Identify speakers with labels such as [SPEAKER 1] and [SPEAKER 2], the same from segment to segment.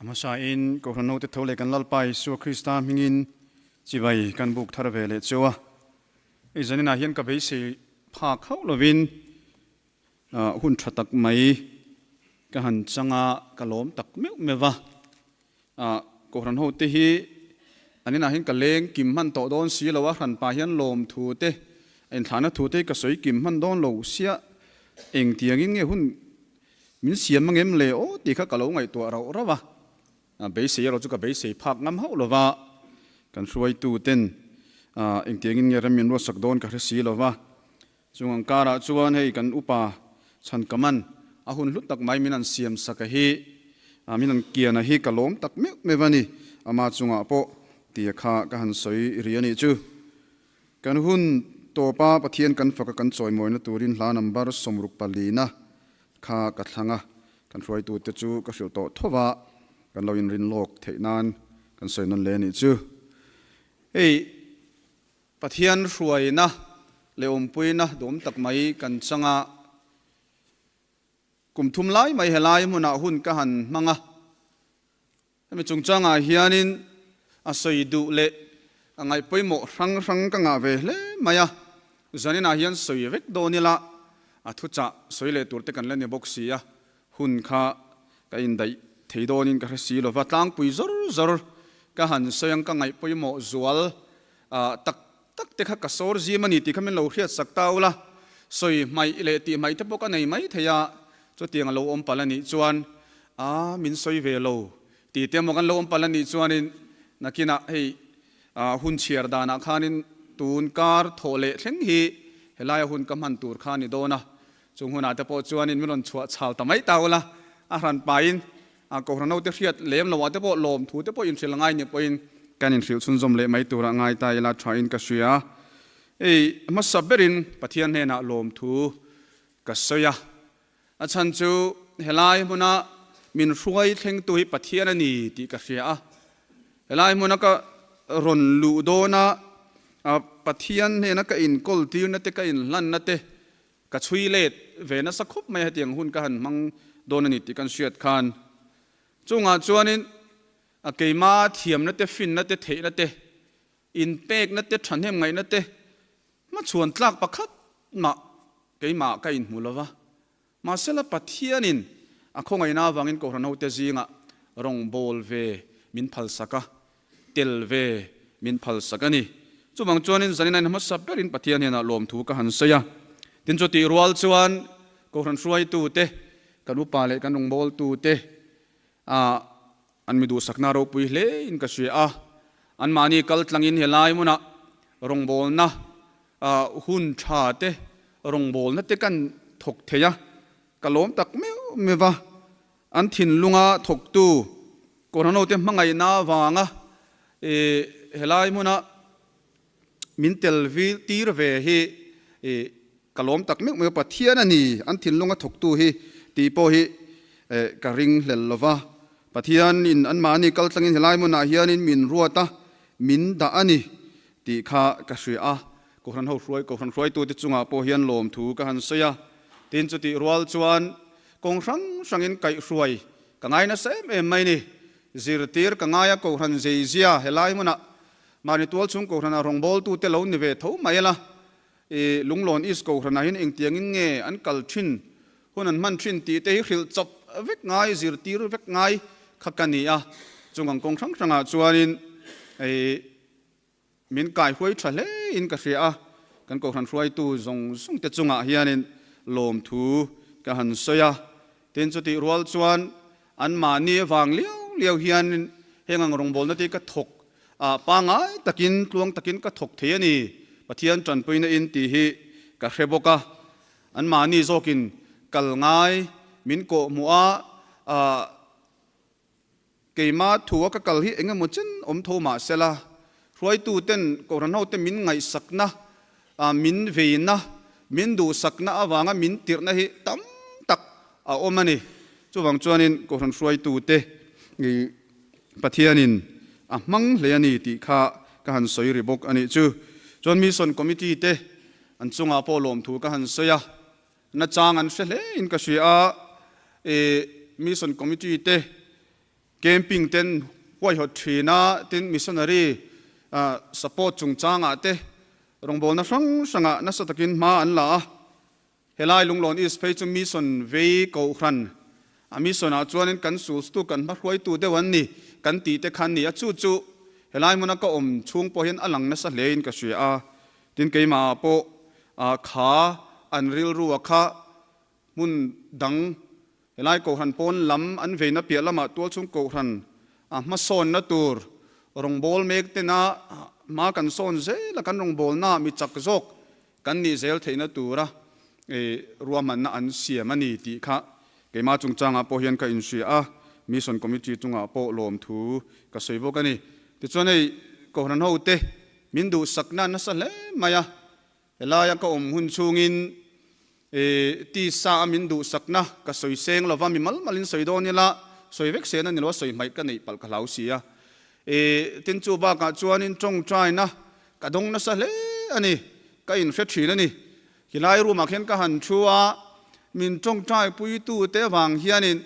[SPEAKER 1] A hmasain Kohhran Note tho leh kan Lalpa Isua Krista hmingin chibai kan buk thar ve leh chu a. Hei zaninah hian ka beisei phak hauh lovin hun tha tak mai ka han chang a, ka lawm tak meuh meuh va. Kohhran hote hi an inah hian ka leng kim hman tawh dawn si lo a, hranpa hian lawm thu te, a inthlahna thu te hi ka sawi kim hman dawn lo sia, engtiangin nge hun Min siam angem le aw tih kha ka lo ngaihtuah rauh rauh a, beisei erawh chu ka beisei phak ngam hauh lova, kan hruaitu ten engtiangin nge rem min ruatsak dawn ka hre si lova, chung ang karah chuan hei kan upa Chhankaman a hun hlu tak mai min an siam sak a hi, min an kian a hi ka lawm tak meuh meuh a ni, ama chungah pawh tia kha ka han sawi ri a nih chu. Kan hun tawpa Pathian kan faka kan chawimawina turin hla number 64 na kha ka thlang a, kan hruaitute chu ka hrilh tawh tho va, kan lo inrin lawk theih nan kan sawi nawn leh a nih chu. Hei Pathian hruaina leh awmpuina duhawm tak mai kan chang a, kum thum lai mai helai hmunah hun ka han hmang a, Hemi chungchangah hianin a sawi duh leh a ngaih pawimawh hrang hrang ka ngah ve hle mai a, zaninah hian sawi vek dawn ila a thuchah sawi leh tur te kan la ni bawk si a, hun kha ka indaih thei dawnin ka hre si lova, tlangpui zawr zawr ka han sawi ang ka ngaih pawimawh zual tak tak te kha ka sawr zim a ni tih kha min lo hriat sak ta ula, sawi hmaih leh tih hmaih te pawh ka nei mai thei a, chutiang a lo awm palh a nih chuan a min sawi ve lo tih te emaw kan lo awm palh a nih chuanin nakinah hei hun chhiar danah khanin tun kar thawh leh thleng hi helaia hun ka hman tur kha a ni dawn a, chung hunah te pawh chuanin min rawn chhuah chhal ta mai ta ula, a hran pahin A Kohhran hote hriat lem loah te pawh lawmthu te pawh inhrilh a ngai nih pawhin kan inhrilh chhunzawm leh mai turah ngai ta ila thain ka hria. Hei hmasa berin Pathian hnenah lawmthu ka sawi a, a chhan chu helai hmuna min hruai thlengtu hi Pathian a ni tih ka hria a, helai hmuna ka rawn luh dawna Pathian hnena ka inkawl tirna te ka inhlanna te Ka chhui let ve nasa khawp mai hetiang hun ka han hmang dawn a ni tih kan hriat khan chungah chuanin a keima thiamna te, finna te, theihna te, inpekna te, thahnem ngaihna te hmachhuan tlak pakhat mah keimah ka inhmu lo va. Mahsela Pathianin a khawngaihna avangin Kohhran hote zingah rawngbâwl ve min phalsak a, tel ve min phalsak a ni. Chuvang chuanin zanin a inhmasa berin Pathian hnenah lawmthu ka han sawi a. Tin chutih rual chuan Kohhran hruaitute, kan upa leh kan rawngbawltute ah an mi duhsakna ropui hlein ka hria a. Anmahni kal tlangin helai hmunah rawngbawlna hun tha te, rawngbawlna te kan thawk thei a, ka lawm tak meuh meuh va. An thinlunga thawktu Kohhranhote hmangaihna avanga helai hmuna min tel tir ve hi ka lawm tak meuh meuh a, Pathian a ni an thinlunga thawktu hi tih pawh hi ka ringhlel lo va. Pathianin anmahni kaltlangin helai hmunah hianin min ruat a, min dah a ni tih kha ka hria a. Kohhranho hruai, Kohhran hruaitute chungah pawh hian lawmthu ka han sawi a, tin chutih rual chuan Kawng hrang hrangin kaihhruai ka ngai nasa em em mai ni. Zirtir ka ngai a Kohhran zeizia helai hmunah mahni tualchhung Kohhranah rawngbawltute lo ni ve tho mai la. I Lunglawn East Kohhranah hian engtiangin nge an kal thin, hun an hman thin tih te hi hrilh chawp vek ngai, zirtir vek ngai kha ka ni a. Chung ang kawng hrang hrangah chuanin i Min kaihuai tha hle in ka hria a, kan Kohhran hruaitu zawng zawng te chungah hianin lawmthu ka han sawi a, tin chutih rual chuan anmahni avang liau liau hianin heng ang rawngbawlna te hi ka thawk a, pangngai takin tluang takin ka thawk thei a ni, Pathian tanpuina in tih hi ka hre bawk a, anmahni zawkin kal ngai min kawhhmuh a, Keimah thua ka kal hi eng emaw chen awm tho mah sela, hruaituten Kohhran hote min ngaihsakna, min veina, min duhsakna avanga min tirhna hi tam tak a awm a ni. Chuvang chuanin Kohhran hruaitute Pathianin a hmang hle a ni tih kha ka han sawi ri bawk a nih chu. Chuan Mission Committee te an chungah pawh lawmthu ka han sawi a. Nachang an hre hle in ka hria a, i Mission Committee te Camping ten huaihawt thin a, tin missionary support chungchangah te rawngbawlna hrang hrangah nasa takin hma an la a. Helai Lunglawn East phei chu mission vei kohhran a mission ah chuanin kan sulstu kan hmahruaitu deuh an ni kan tih te khan ni a, chu chu helai hmuna ka awm chhung pawh hian a lang nasa hle in ka hria a, tin keimah ah pawh kha an rilru a kha hmun dang Helai Kohhran pawn lam an veina piah lamah tualchhung Kohhran a hmasawnna tur rawngbâwl mek tena hma kan sawn zel a, kan rawngbâwlnaah mi chak zawk kan nih zel theihna tura ruahmanna an siam a ni tih kha keimah chungchangah pawh hian ka inhria a, Mission Committee chungah pawh lawmthu ka sawi bawk a ni. Tichuan hei Kohhran hote min duhsakna nasa hle mai a, Helaia ka awm hun chhungin tisa a min duhsakna ka sawi seng lova, mi mal malin sawi dawn ila, sawi vek sen a ni lo a, sawi hmaih ka neih palh ka hlau si a. Tin chu bakah chuanin tawngtaina ka dawng nasa hle a ni, ka inhre thin a ni. Khilai room ah khian ka han thu a, min tawngtai puitute avang hianin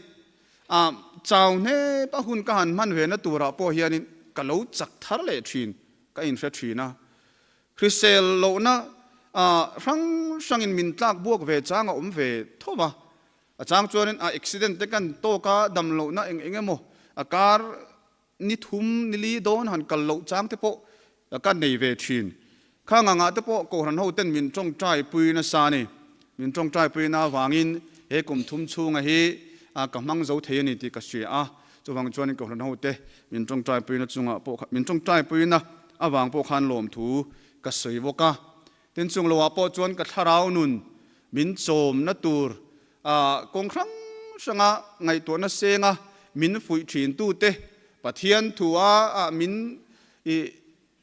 [SPEAKER 1] chau hnep a hun ka han hman ve na turah pawh hianin ka lo chak thar leh thin, ka inhre thin a. Hrisel lohna hrang hrangin min tlak buak ve chang a awm ve tho va, a chang chuanin a accident te kan tawk a, dam lohna eng eng emaw a kar ni thum ni li dawn han kal loh chang te pawh ka nei ve thin. Khang angah te pawh Kohhran ho ten min tawngtai pui nasa a ni. Min tawngtai puina avangin he kum thum chhunga hi ka hmang zo thei a ni tih ka hria a, chuvang chuanin Kohhran hote min tawngtai puina chungah pawh min tawngtai puina avang pawh khan lawmthu ka sawi bawk a. Tin, chung loah pawh chuan ka thlarau nun min chawmna tur kawng hrang hranga ngaihtuahna senga min fuih thintute, Pathian thua min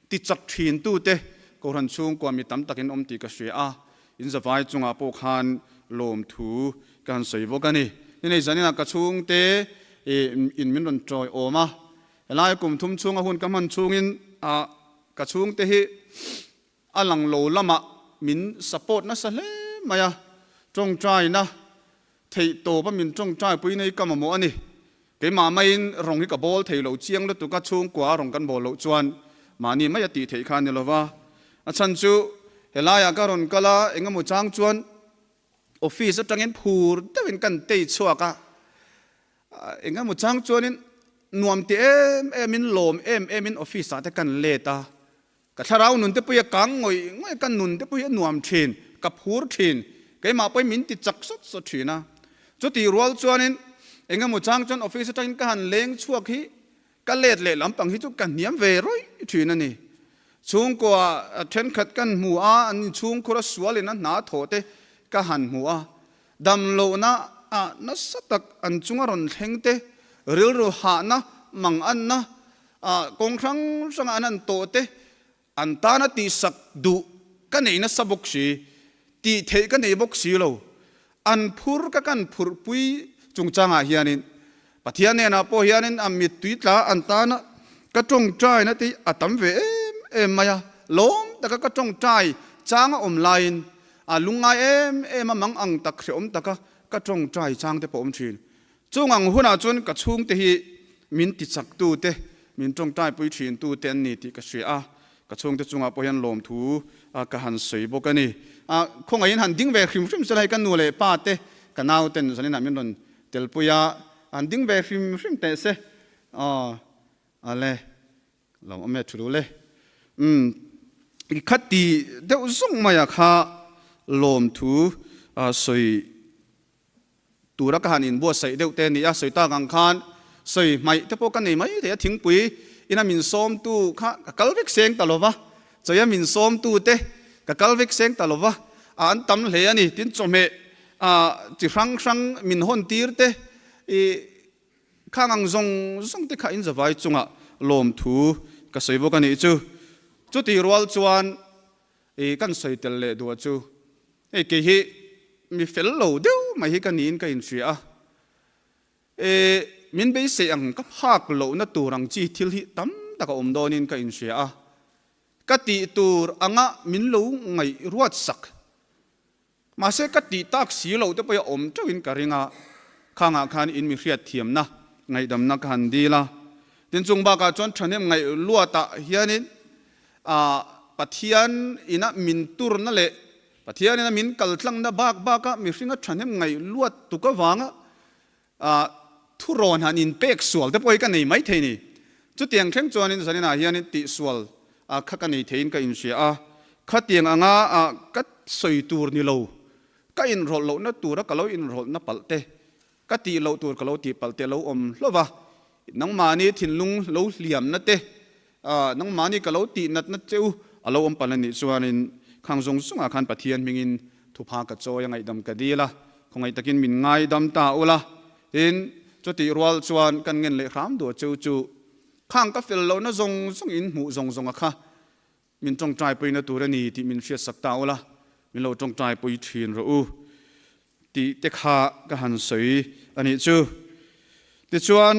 [SPEAKER 1] Ti chak thin tute Kohhran chhungkua mi tam takin awm tih ka hria a, in zavai chungah pawh khan lawmthu ka han sawi bawk a ni. Ni nei zaninah ka chhungte in min rawn tawi awm a, helai kum thum chhunga hun ka hman chhungin ka chhungte hi a lang lo lamah min support nasa hle mai a, tawngtaina Theih tawp a min tawngtai pui nei ka mamawh a ni. Keimah maiin rawng hi ka bawl thei lo chiang lutuk a, chhungkua a rawng kan bawl loh chuan mahni mai a tih theih kha a ni lova. A chhan chu helaiah ka rawn kal a, eng emaw chang chuan office atangin phur deuhin kan tei chhuak a, eng emaw chang chuanin nuam ti em emin lawm em emin office ah te kan let a. Ka thlarau nun te pui a kang ngawih ngawih, ka nun te pui a nuam thin, ka phur thin, keimah pawhin min ti chak sawt sawt thin a. Chutih rual chuanin eng emaw chang chuan office atangin ka han leng chhuak hi ka let leh lampang hi chu ka hniam ve rawih thin a ni. Chhungkua thenkhat kan hmu a, an inchhungkhur a sualin a hna thawh te ka han hmu a, damlohna ah nasa tak an chunga rawn thleng te, rilru hahna, manganna, A kawng hrang hranga an han tawh te, an tana tihsak duh ka nei nasa bawk si, tih theih ka nei bawk si lo. An phur ka kan phurhpui chungchangah hianin Pathian hnenah pawh hianin a mittui tla an tana ka tawngtaina te hi a tam ve em em mai a, lawm taka ka tawngtai chang a awm laiin a lungngai em em a mang ang tak hrehawm taka ka tawngtai chang te pawh a awm thin. Chung ang hunah chuan ka chhungte hi min tichaktute, min tawngtaipui thintute an ni tih ka hria a, ka chhungte chungah pawh hian lawmthu ka han sawi bawk a ni. Khawngaihin han ding ve hrim hrim sela hei ka nu leh pa te, ka nau ten zaninah min rawn telpui a, han ding ve hrim hrim teh se. Aw, ale, lo awm e thu duh le. Umm, i khati deuh zawng maia kha lawmthu sawi. Tura ka han inbuatsaih deuh te a ni a, sawi tak ang khan sawi hmaih te pawh ka nei mai thei a, thingpui ina min sawmtu kha ka kal vek seng ta lova, chawia min sawmtu te ka kal vek seng ta lova, an tam hle a ni, tin chawhmeh chi hrang hrang min hawn tir te i khang ang zawng zawng te kha in zavai chungah lawmthu ka sawi bawk a nih chu. Chutih rual chuan I kan sawi tel leh duah chu hei kei hi mi fel lo deuh mai hi ka niin ka inhria a, e min beisei ang ka phak lohna tur ang chi thil hi tam tak a awm dawnin ka inhria a, ka tih tur anga min lo ngaih ruat sak mahse ka tih tak si loh te pawh hi a awm teuhin ka ring a, khangah khan in mi hriat thiamna ngaihdamna ka han dil a. Tin chung bakah chuan thahnem ngaih luatah hianin ah Pathian ina min turna leh Pathian ina min kal tlangna bak baka mihringa thahnem ngaih luat tuk avanga ah thurawn han inpek sual te pawh hi ka nei mai thei ni. Chutiang thleng chuanin zaninah hianin tihsual ah kha ka nei theiin ka inhria a, khatiang anga ah ka sawi tur ni lo, ka inrawlh lohna tura ka lo inrawlhna palh te, ka tih loh tur ka lo tih palh te a lo awm hlauh va, nangmahni thinlung lo hliamna te, ah nangmahni ka lo tih natna che u a lo awm palh a nih chuanin khang zawng zawngah khan Pathian hmingin thupha ka chawi a ngaihdam ka dil a, khawngaih takin min ngaidam ta ula, tin chutih rual chuan kan ngen leh hram duh cheu chu khang ka fel lohna zawng zawng in hmuh zawng zawnga kha min tawngtai puina tur a ni tih min hriatsak ta ula, min lo tawngtai pui thin rawh u tih te kha ka han sawi a nih chu. Tichuan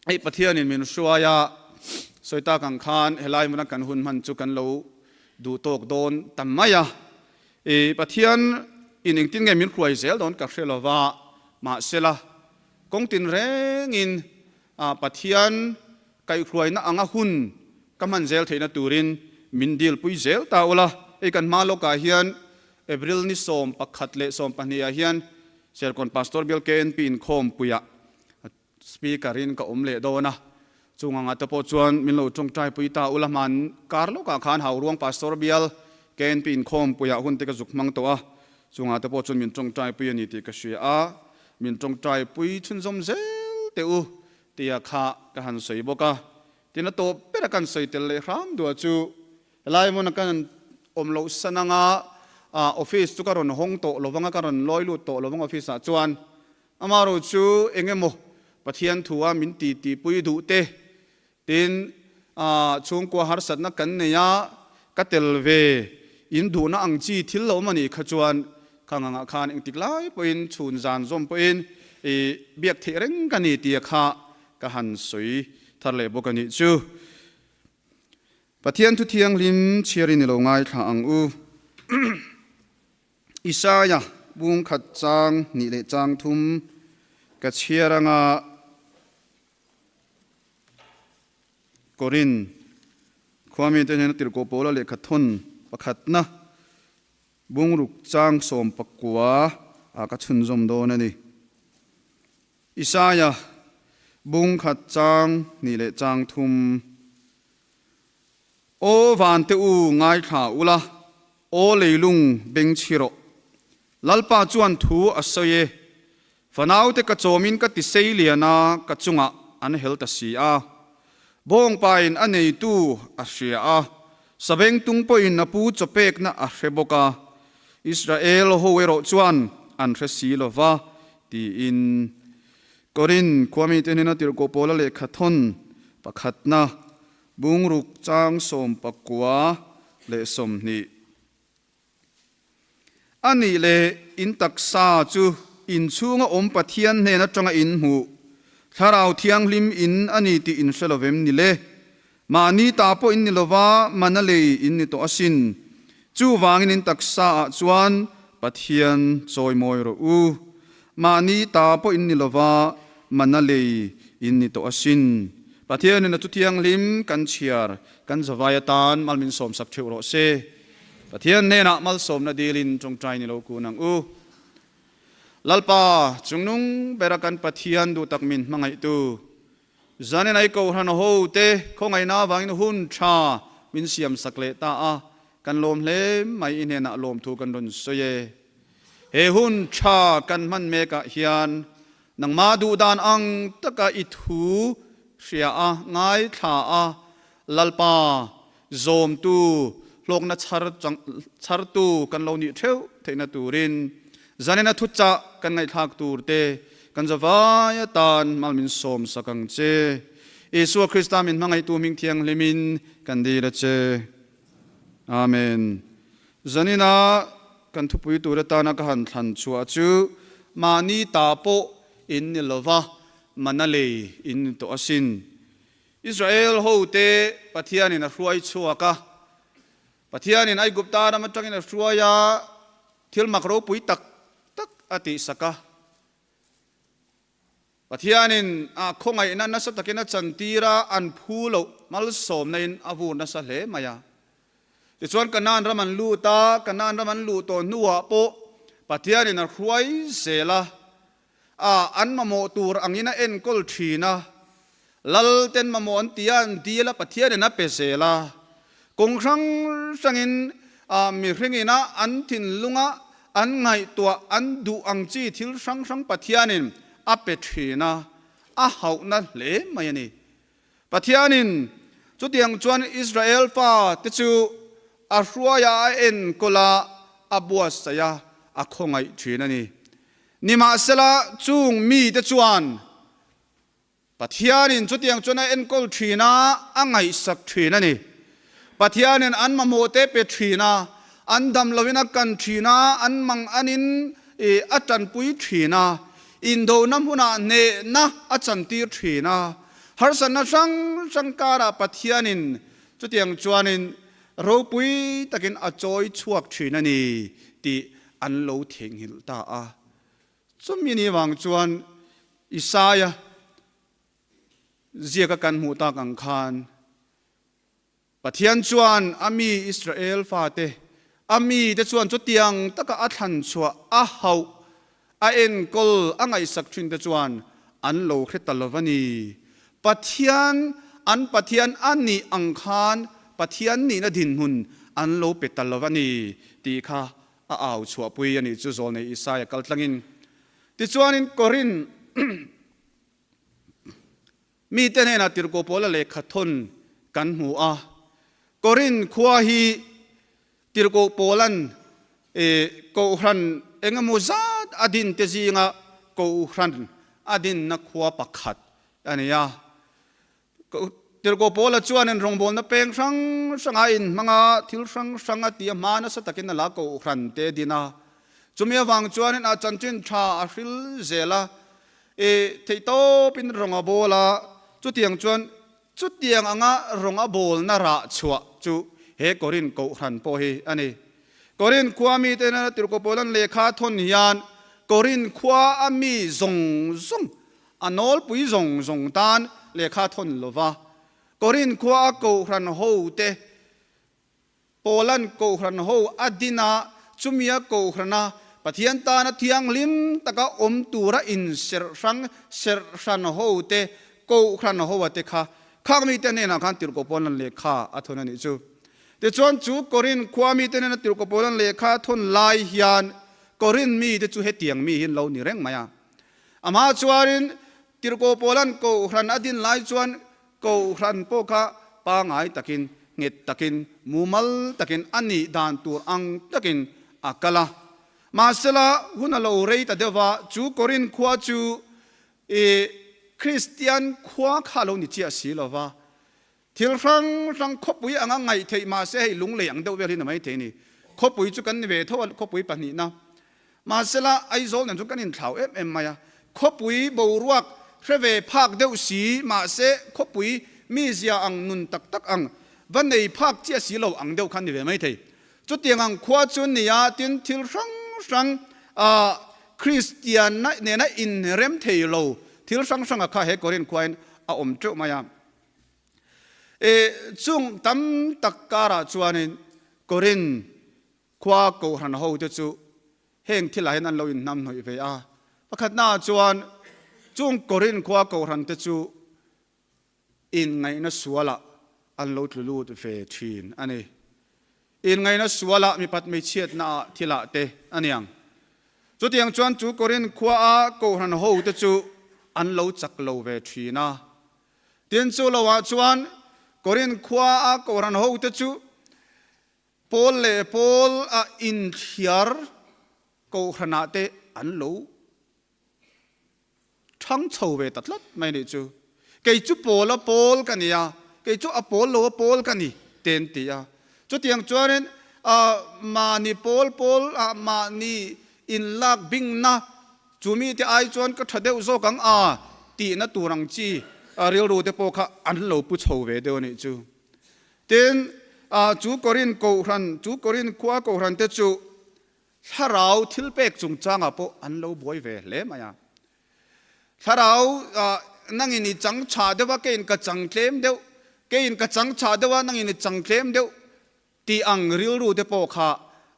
[SPEAKER 1] hei Pathianin min hruai a, sawi tak ang khan helai hmuna kan hun hman chu kan lo duh tawk dawn ta mai a. I Pathian in engtin nge min hruai zel dawn ka hre lova, mahsela kawng tin rengin Pathian kaihhruaina anga hun ka hman zel theihna turin min dilpui zel ta ula. Hei kan hma lawkah hian April ni 11 leh 12 ah hian Serkawn Pastor Bial KNP inkhawmpuiah Speaker in ka awm leh dawn a, chung anga te pawh chuan min lo tawngtai pui ta ula hman kar lawkah khan Hauruang Pastor Bial KNP inkhawmpuiah hun te ka zuk hmang tawh a, chung anga te pawh chuan min tawngtai pui a ni tih ka hria a, min tawngtai pui chhunzawm zel teh u tia kha ka han sawi bawk a. Tin a tawp bera kan sawi tel leh hram duah chu helai hmuna kan awm loh san anga office chu ka rawn hawng tawh lovang a, ka rawn lawi lut tawh lovang office ah chuan Amaherawh chu eng emaw Pathian thua min ti tihpui duh te, tin chhungkua harsatna kan nei a, ka tel ve in duhna ang chi thil lo awm a nih kha chuan khang angah khan engtik lai pawhin chhun zan zawm pawhin i biak theih reng ka ni tia kha ka han sawi thar leh bawk a nih chu. Pathian thu thianghlim chhiarin i lo ngaithla ang u. Isaia bung khat chang hnih leh chang thum ka chhiar anga Korin khuami te hnena tirhkoh Paula lehkha thawn pakhatna bungruk chang 19 ah ka chhunzawm dawn a ni. Isaia bung khat chang hnih leh chang thum. Aw vante u ngaithla ula, aw leilung beng chhi rawh. Lalpa chuan thu a sawi e, Fanaute ka chawmin ka ti sei lian a, ka chungah an hel ta si a. Bawngpain a neitu a hria a, sabengtung pawhin a pu chawpekna a hre bawk a. Israel ho erawh chuan an hre si lo va, tiin. Korin khuamite hnena tirhkoh Paula lehkha thawn pakhatna Bungruk chang 99 leh 20. A nih leh in taksa chu inchhunga awm Pathian hnen atanga in hmuh, Thlarau Thianghlim in a ni tih in hre lovem ni le? Mahni ta pawh in ni lova, mana lei in ni tawh asin. Chuvangin in taksa ah chuan Pathian chawimawi rawh u. Mahni ta pawh in ni lova, mana lei in ni tawh asin. Pathianin a Thuthianghlim kan chhiar kan zavai atan mal min sawmsak theuh rawh se. Pathian hnenah malsawmna dilin tawngtai ni lo kun ang u. Lalpa, chungnung bera kan Pathian duh tak min hmangaihtu, zanin ai kohhran ho te khawngaihna avangin hun tha min siamsak leh ta a, kan lawm hle mai i hnenah lawmthu kan rawn sawi e. He hun tha kan hman mekah hian Nangmah duhdan ang taka i thu hria a, ngaithla a, Lalpa zawmtu hlawkna chhar chhartu kan lo nih theuh theihna turin zanina thuchah kan ngaihthlak tur te kan zavai atan mal min sawmsak ang che. Isua Krista min hmangaihtu hming thianghlimin kan dil a che. Amen. Zanina kan thupui tur atana ka han thlan chhuah chu mahni ta pawh in ni lova, mana lei in ni tawh asin. Israel hote Pathianin a hruai chhuak a, Pathianin Aigupta ram atangin a hruai a, thil mak ropui tak tak a tihsak a. Pathianin a khawngaihna nasa takin a chantir a, an phu loh malsawmna-in a vur nasa hle mai a. Tichuan Kanaan ram an lut a, Kanaan ram an luh tawh hnuah pawh Pathianin a hruai zel a, a an mamawh tur angin a enkawl thin a, Lal ten mamawh an ti a, an dil a, Pathianin a pe zel a. Kawng hrang hrangin a mihringin a an thinlunga an ngaihtuah an duh ang chi thil hrang hrang Pathianin a pe thin a, a hauhna hle mai a ni. Pathianin chutiang chuan Israel fate chu a hruaia a enkawl a, a buatsaih a, a khawngaih thin a ni. Nimahsela, chung mite chuan Pathianin chutiang chuan a enkawl thin a, a ngaihsak thin a ni. Pathianin an mamawhte pe thin a, an dam loin a kan thin a, an mang anin a tanpui thin a, indona hmunah hnehna a chantir thin a. Harsatna hrang hrang karah Pathianin chutiang chuanin ropui takin a chawi chhuak thin a ni tih an lo theihnghilh ta a. Chumi ni vang chuan Isaia ziaka kan hmuh tak ang khan Pathian chuan a mi Israel fate, a mite chuan chutiang taka a thlan chhuah, a hauh, a enkawl, a ngaihsak thinte chuan an lo hre ta lo va ni. Pathian, an Pathian a nih ang khan Pathian nihna dinhmun an lo pe ta lo va ni tih kha a au chhuahpui a nih chu Zawlnei Isaia kaltlangin. Tichuanin Korin Mite hnenah tirhkoh Paula lehkha thawn kan hmu a. Korinth khua hi tirhkoh Paula'n Kohhran engemaw zat a din te zinga Kohhran a dinna khua pakhat a ni a. Tirhkoh Paula chuanin rawngbawlna peng hrang hranga inhmang a, thil hrang hrang a ti a, hma nasa takin a la Kohhran te a din a. Chumi avang chuanin a chanchin tha a hril zel a. I theihtawpin rawng a bawl a, chutiang chuan chutiang anga rawng a bawlna rah chhuah chu he Korinth Kohhran pawh hi a ni. Korinth khua mite nena Tirhkoh Paulan lehkha a thawn hian Korinth khua a mi zawng zawng, a nawlpui zawng zawng tan lehkha a thawn lo va. Korinth khua a Kohhran hote Paulan Kohhran ho a din a, chumia Kohhrana Pathian tana thianghlim taka awm tura inserh hrang serh hran ho te, Kohhran ho a te kha, khak mite hnenah khan Tirhkoh Paulan lehkha a thawn a nih chu. Tichuan chu Korinth khua mite hnena Tirhkoh Paulan lehkha a thawn lai hian Korinth mite chu hetiang mi hi an lo ni reng mai a. Amah chuanin Tirhkoh Paulan Kohhran a din lai chuan Kohhran pawh kha pangai takin, nghet takin, mumal takin a nih dan tur ang takin a kal a. Mahsela, hun a lo rei ta deuh va, chu Korinth khua chu i Kristian khua kha a lo ni chiah si lo va. Thil hrang hrang khawpui anga ngaih theih mahse hei lunglei ang deuh vel hi ni maithei a ni. Khawpui chu kan ni ve tho a, khawpui pahnihna. Mahsela, Aizawl nen chu kan inthlau em em mai a, khawpui boruak hre ve phak deuh si, mahse khawpui mizia ang nun tak tak ang va nei phak chiah si lo ang deuh khan ni ve mai thei. Chutiang ang khua chu nia tin thil hrang hrang ah Kristianna nena inrem thei lo thil hrang hranga kha he Korinth khuain a awm teuh mai a. E chung tam tak karah chuanin Korinth Khua Kohhran hote chu heng thilah hian an lo inhnamhnawih ve a. Pakhatnaah chuan chung Korinth khua Kohhrante chu inngaihna sualah an lo tlu lut ve thin a ni. Inngaihna sualah mipat hmeichhiatnaah thilah te a niang. Chutiang chuan chu Korinth khuaa Kohhran hote chu an lo chak lo ve thin a. Tin, chu loah chuan Korinth khuaa Kohhran hote chu Paul leh Paul a inthiar kohhranah te an lo thang chho ve ta tlat mai nih chu. Kei chu Paul a Paul ka ni a, kei chu a Paul lo a Paul ka ni te an ti a. Chutiang chuanin mahni Paul Paul ah mahni inlak bingna chu mite ai chuan ka tha deuh zawk ang a tihna tur ang chi rilru te pawh kha an lo pu chho ve deuh a nih chu. Tin, chu Korinth kohhran, chu Korinth khua kohhran te chu thlarau thilpek chungchangah pawh an lo buai ve hle mai a. Thlarau nangin i chang tha deuh a, keiin ka chang tlem deuh, keiin ka chang tha deuh a, nangin i chang tlem deuh tih ang rilru te pawh kha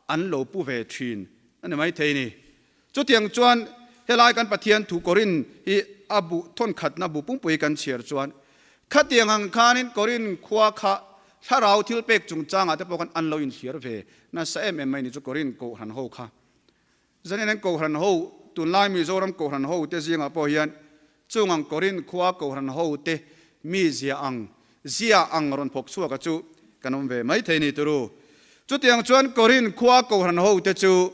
[SPEAKER 1] an lo pu ve thin a ni maithei ni. Chutiang chuan helai kan Pathian thu Korin hi a bu thawnkhatna bu pumpuii kan chhiar chuan khatiang ang khanin Korin khua kha thlarau thil pek chungchangah te pawh khan an lo inthliar ve nasa em em mai ni chu Korin kohhran ho kha. Zanin an kohhran ho, tunlai Mizoram kohhran ho te zingah pawh hian chung ang Korin khua kohhran ho te mi zia ang, zia ang rawn phawk chhuak a chu kan awm ve mai thei ni turu. Chutiang chuan Korin khua kohhran ho te chu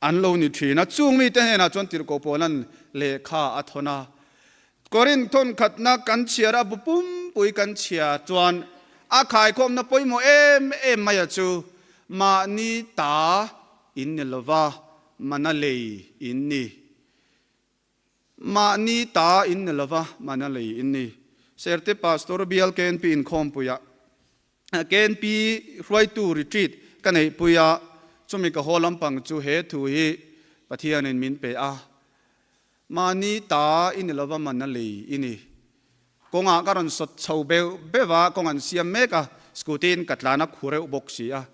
[SPEAKER 1] an lo ni thin a, chung mite hnenah chuan tirhkoh Paula'n lehkha a thawn a. Korin thawnkhatna kan chhiar a, bu pumpui kan chhia chuan a khaikhawmna pawimawh em em mai a chu mahni ta In ni lova, mana lei in ni. Mahni ta in ni lova, mana lei in ni. Serte Pastor Bial KNP inkhawmpuiah KNP hruaitu retreat ka neihpui a, chumi ka haw lampang chu he thu hi Pathianin min pe a. Mahni ta i ni lova, mana lei i ni. Kawngah ka rawn sawt chho beuh beuh a, kawng an siam mek a, scooty in ka tlan a khu reuh bawk si a.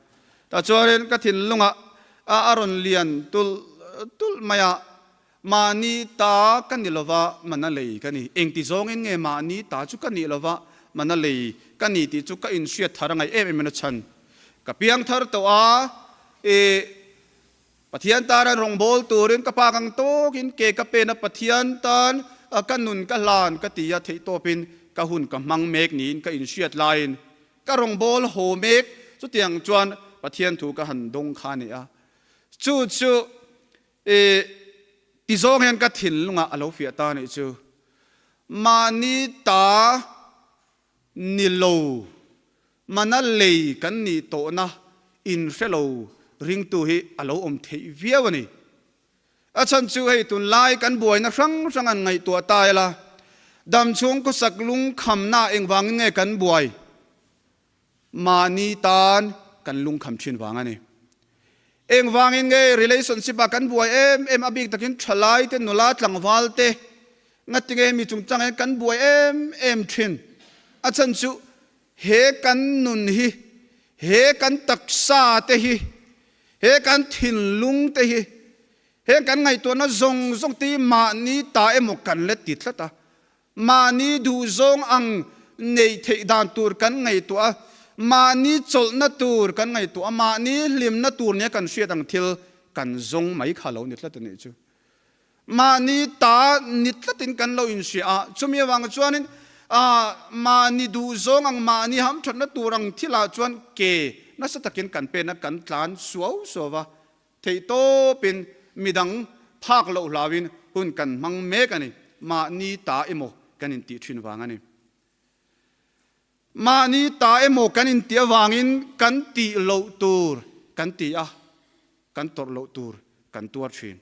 [SPEAKER 1] Tah chuanin ka thinlungah a a rawn lian tulh tulh mai a, mahni ta ka ni lova mana lei ka ni. Engti zawngin nge mahni ta chu ka nih lova mana lei ka ni tih chu ka inhriat thar a ngaih em em in a chhan. Ka piang thar tawh a, ih Pathian tan a rawngbâwl turin ka pak ang tawkin ke ka pen a, Pathian tan ka nun ka hlan ka ti a, theihtawpin ka hun ka hmang mek niin ka inhriat laiin ka rawngbâwl haw mek. Chutiang chuan Pathian thu ka han dawng kha a ni a, chu chu i ti zawng hian ka thinlungah a lo fiah ta a nih chu. Mahni ta ni lo, mana lei kan nih tawhna inhre lo ringtu hi a lo awm theih viau a ni. A chhan chu hei tunlai kan buaina hrang hrang an ngaihtuah ta ila, damchhung khawsak lungkhamna engvangin nge kan buai? Mahni tan kan lungkham thin vang a ni. Engvangin nge relationship ah kan buai em em a bik takin thalai te nula tlangval te ngati nge mi chungchang hian kan buai em em thin. A chhan chu he kan nun hi, he kan taksa te hi, he kan thinlung te hi, heng kan ngaihtuahna zawng zawng te hi mahni ta emaw kan la ti tlat a. Mahni duhzawng ang neih theih dan tur kan ngaihtuah a, mahni chawlhna tur kan ngaihtuah a, mahni hlimna tur nia kan hriat ang thil kan zawng mai kha lo ni tlat a nih chu. Mahni ta ni tlatin kan lo inhria a, chumi avang chuanin mahni duhzawng ang, mahni hamthatna tur ang thilah chuan ke nasa takin kan pen a, kan tlan suau suau va, Theihtawpin midang phak loh hlauin hun kan hmang mek a ni. Mahni ta emaw kan intih thin vang a ni. Mahni ta emaw kan intih avangin kan tih loh tur kan ti a, kan tawrh loh tur kan tuar thin.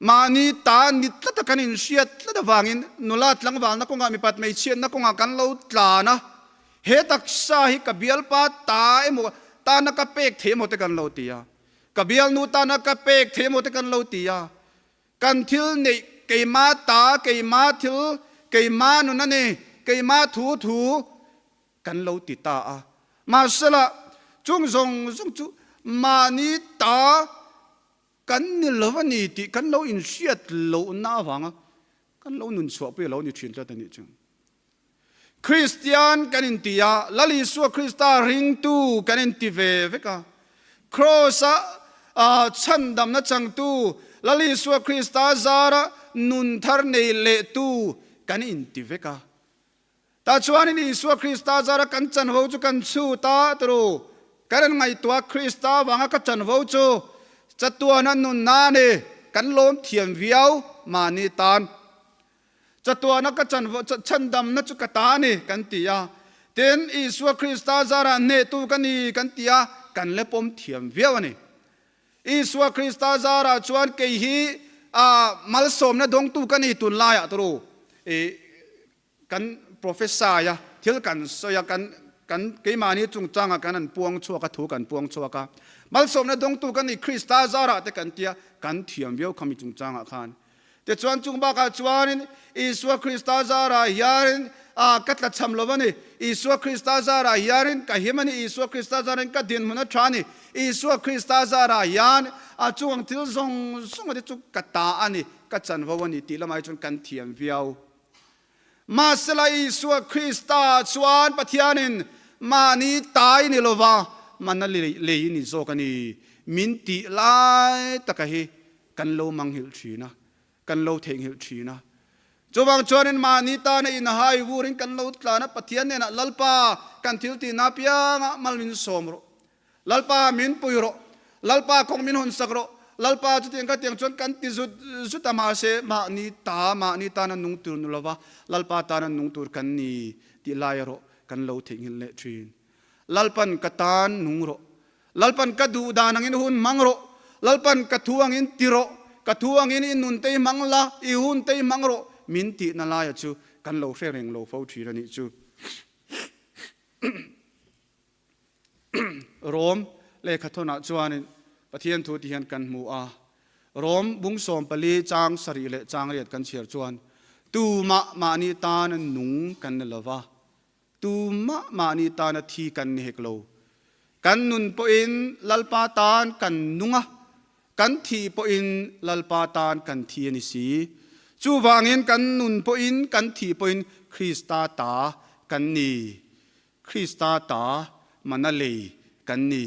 [SPEAKER 1] Mahni ta ni tlata kan inhriat tlat avangin nula tlangvalna kawngah mipat hmeichhiatna kawngah kan lo tlan a, he taksa hi ka bialpa ta emaw tana ka pek thei emaw te kan lo ti a, ka bialnu tana ka pek thei emaw te kan lo ti a, kan thil neih keima ta, keima thil, keima nun a ni, keima thu thu kan lo ti ta a. Mahsela chung zawng zawng chu mahni ta Kan ni lo a ni tih kan lo inhriat lohna avanga kan lo nun chhuahpui a lo ni thin tlat a nih chu. Kristian kan inti a, Lal Isua Krista ringtu kan inti ve vek a. Kraws-a chhandamna changtu, Lal Isua Krista zara nun thar nei lehtu kan inti vek a. Tah chuanin Isua Krista zara kan chanvo chu kan chhut a, turu kan an ngaihtuah Krista avanga ka chanvo chu chatuana nunna a ni, kan lawm thiam viau mahni tan. Chatuana ka chanvo chhandamna chu ka ta a ni kan ti a, tin Isua Krista zara hnehtu ka ni kan ti a, kan la pawm thiam viau a ni. Isua Krista zarah chuan kei hi malsawmna dawngtu ka ni tunlaiah turu i kan prophesy a, thil kan sawi a, kan kan keimahni chungchangah kan an puang chhuak a, thu kan puang chhuak a, malsawmna dawngtu ka ni Krista zarah te kan tia, kan thiam viau khami chungchangah khan. Tichuan chung bakah chuanin Isua Krista zarah hianin ka tlachham lo a ni, Isua Krista zarah hianin ka him a ni, Isua Krista zarin ka dinhmun a tha a ni, Isua Krista zarah hian a chung ang thil zawng zawng te chu ka ta a ni, ka chanvo a ni tih lamah hi chuan kan thiam viau. Mahsela Isua Krista chuan Pathianin mahni tai ni lova mana lei ni zawk a ni min tih lai taka hi kan lo manghilh thin a, kan lo theihnghilh thin a. Chuvang chuanin mahni tana inhai vurin kan lo tlan a, Pathian hnenah Lalpa kan thil tihna apiangah mal min sawm rawh, Lalpa min pui rawh, Lalpa kawng min hawn sak rawh, Lalpa chutiang ka tiang chuan kan ti zut zut a, mahse mahni ta, mahni tana nung tur ni lova Lalpa tana nung tur kan ni tih lai erawh kan lo theihnghilh leh thin. Lalpan ka tan nung rawh, Lalpan ka duh dan angin hun hmang rawh, Lalpan ka thu angin ti rawh, ka thu angin i nun te i hmang la, i hun te i hmang rawh min tihna laia chu kan lo hre reng lo fo thin a nih chu. Rom lehkhathawnah chuanin Pathian thu ti hian kan hmu a, Rom bung 14 chang 7 leh chang 8 kan chhiar chuan, Tumah mahni tan nung kan ni lova, Tumah mahni tana thi kan ni hek lo. Kan nun pawhin Lalpa tan kan nung a, kan thih pawhin Lalpa tan kan thi a ni si. Chuvangin kan nun pawhin kan thih pawhin Krista ta kan ni. Krista ta mana lei kan ni.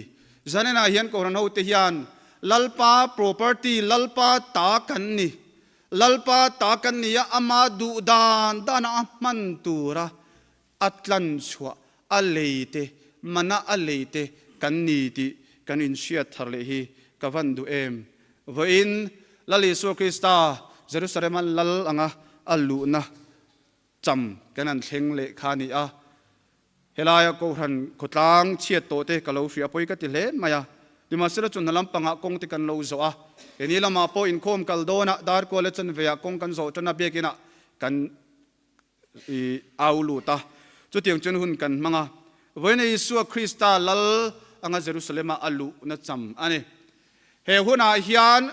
[SPEAKER 1] Zaninah hian Kohhran hote hian Lalpa property, Lalpa ta kan ni. Lalpa ta kan ni a, ama duh dan dana a hman tura a tlan chhuah a lei te, mana a lei te kan ni tih kan inhriat thar leh hi ka van duh em. Vawiin Lal Isua Krista Jerusalem-a lal anga a luhna cham kan han thleng leh kha a ni a. Helaia Kohhran khawtlang chhiat tawh te ka lo hria pawi ka ti hle mai a. Nimahsela chu hna lampangah kawng te kan lo zawh a. Heni lamah pawh inkhawm kal dawnah Darkua leh Chanveah kawng kan zawh tan a, biakinah kan i au lut a. Chutiang chuan hun kan hmang a. Vawiin Isua Krista Lal anga Jerusalem-a a luhna cham a ni. He hunah hian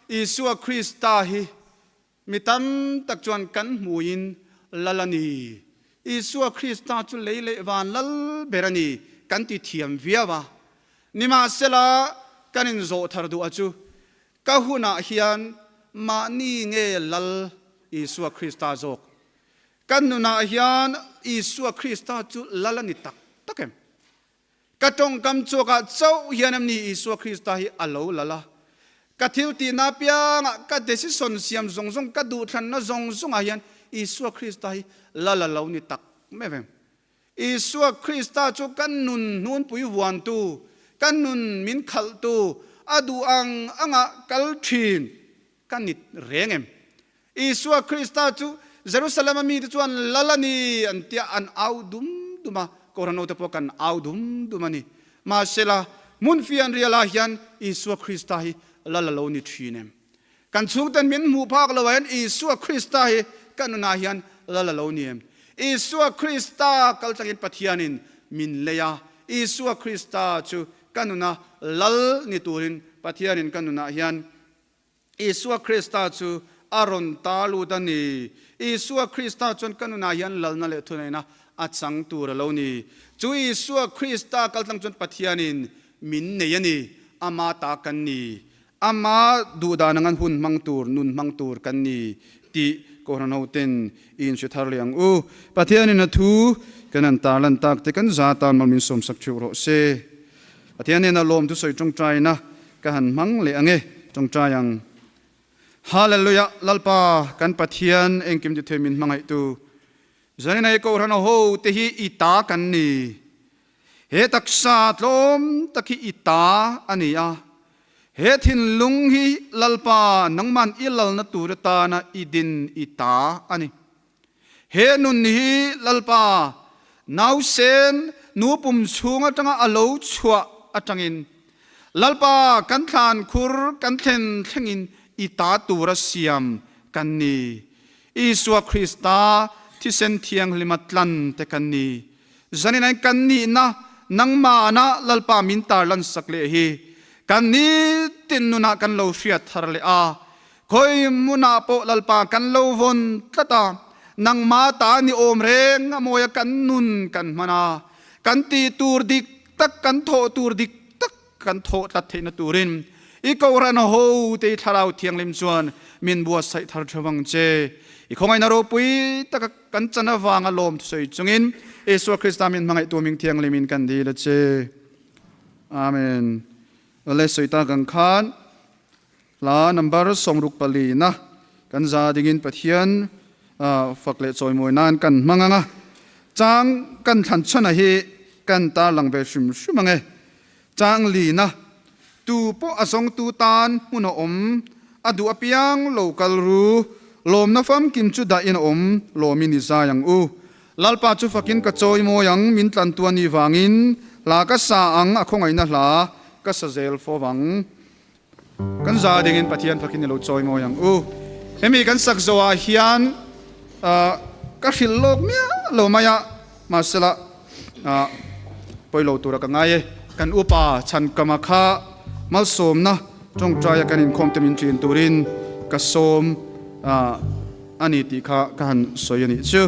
[SPEAKER 1] Isua Krista hi Mi tam tak chuan kan hmuin Lal a ni, Isua Krista chu lei leh van lal ber a ni kan ti thiam viau a. Nimahsela, kan inzawh thar duh a chu, ka hunah hian mahni nge Lal Isua Krista zawk? Kan nunah hian Isua Krista chu Lal a ni tak tak em? Ka tawngkam chhuakah chauh hian em ni Isua Krista hi a lo lal a? Ka thil tihna apiangah, ka decision siam zawng zawng, ka duhthlanna zawng zawngah hian Isua Krista hi lal a lo ni tak meuh em? Isua Krista chu ka nun hnunpui vuantu, ka nun min khalhtu, a duh ang anga kal thin ka ni reng em? Isua Krista chu Jerusalem-a mite chuan lal a ni an tia an au dum dum a, Kohhran hote pawh kan au dum dum a ni. Mahsela, hmun fianrialah hian Isua Krista hi lal a lo ni thin em? Kan chhungten min hmuh phak loah hian Isua Krista hi kan nunah hian lal a lo ni em? Isua Krista kal tlangin Pathianin min lei a, Isua Krista chu ka nuna lal ni turin Pathianin ka nunah hian Isua Krista chu a rawn ta lut a ni. Isua Krista chuan ka nunah hian lalna leh thuneihna a chang tur a lo ni. Chu Isua Krista kaltlang chuan Pathianin min nei a ni. Ama ta kan ni. Ama duhdan anga hun hmang tur, nun hmang tur kan ni tih Kohhran hoten i inhre thar leh ang u. Pathianin a thu kan han tarlan tak te kan za tan mal min sawmsak theuh rawh se. Pathian hnena lawm thusawi tawngtaina ka han hmang leh ang e, tawngtai ang. Hallelujah, Lalpa kan Pathian engkim ti thei min hmangaihtu. Zanin ei Kohhran ho te hi i ta kan ni. He taksa tlawm tak hi i ta a ni a. He thinlung hi Lalpa nangman i lalna tur atana i din i ta a ni. He nun hi Lalpa nausen nu pum chhung atanga a lo chhuah atangin Lalpa kan thlan khur kan thlen thlengin i ta tura siam kan ni. Isua Krista thisen thianghlima tlan te kan ni. Zanin ain kan nihna nangmahna Lalpa min tarlan sak leh hi kan nitin nunah kan lo hriat thar leh a. Khawi hmunah pawh Lalpa kan lo vawn tlat a, nangma ta ni awm reng a mawia kan nun kan hman a, kan tih tur dik tak, kan thawh tur dik tak kan thawh tlat theihna turin i Kohhran ho te i Thlarau Thianghlim chuan min buatsaih thar theuh ang che. I khawngaihna ropui taka kan chan avanga lawm thusawi chungin Isua Krista min hmangaihtu ming thianghlimin kan dil a che. Amen. Awle sawi ta kan khan hla number 64 na kan za dingin Pathian fak leh chawimawi nan kan hmang ang a. Chang kan thlan chhan a hi kan tarlang ve hrim hrim ang e. Chang lina tu pawh a zawngtu tan hmun a awm, a duh apiang lo kal ru, lawmna famkim chu dahin a awm, lawmin i zai ang u. Lalpa chu fakin ka chawimawi ang, min tlantu a nih vangin hla ka sa ang, a khawngaihna hla ka sa zel fo vang. Kan za dingin Pathian fakin i lo chawimawi ang u. Hemi kan sak zawhah hian ka hrilh lawk miah lo mai a, mahsela pawi lo tura ka ngai e. Kan upa Chhankama kha malsawmna tawngtaia kan inkhawm te min ṭin turin ka sawm a ni tih kha ka han sawi a nih chu.